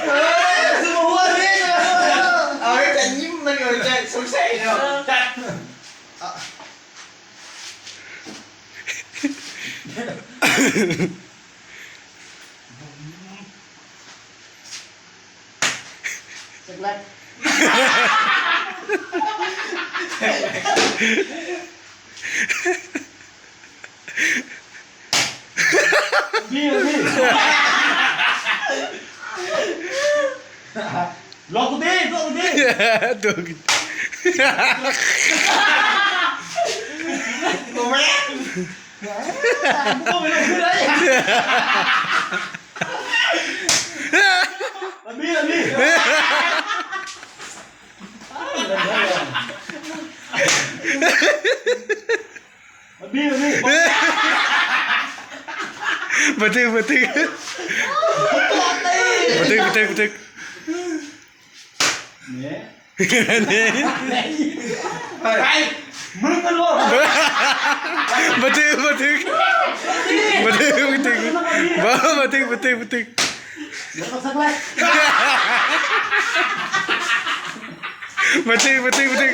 ເອີ ຄືບໍ່ຫົວເລີຍ ເອົາໃຫ້ຈະຍິ້ມ ມັນກໍຈະສົງໄສເນາະ. ຈັກແລັກ ນີ້ ນີ້ ລັອກກູຕີ ລັອກກູຕີ ໂດນ ບໍ່ແມ່ນ ບໍ່ແມ່ນ ບໍ່ແມ່ນ ອັນນີ້ ອັນນີ້ ມັນມີ ມັນມີ ບໍ່ຖືກ ບໍ່ຖືກ ບໍ່ຖືກ ບໍ່ຖືກ ບໍ່ຖືກ ນີ້ ໄປ ມຶງກັນໂລດ ບໍ່ຖືກ ບໍ່ຖືກ ບໍ່ຖືກ ບໍ່ຖືກ ບໍ່ ບໍ່ຖືກ ບໍ່ຖືກ ບໍ່ຖືກ ບໍ່ຖືກ ບໍ່ຖືກ.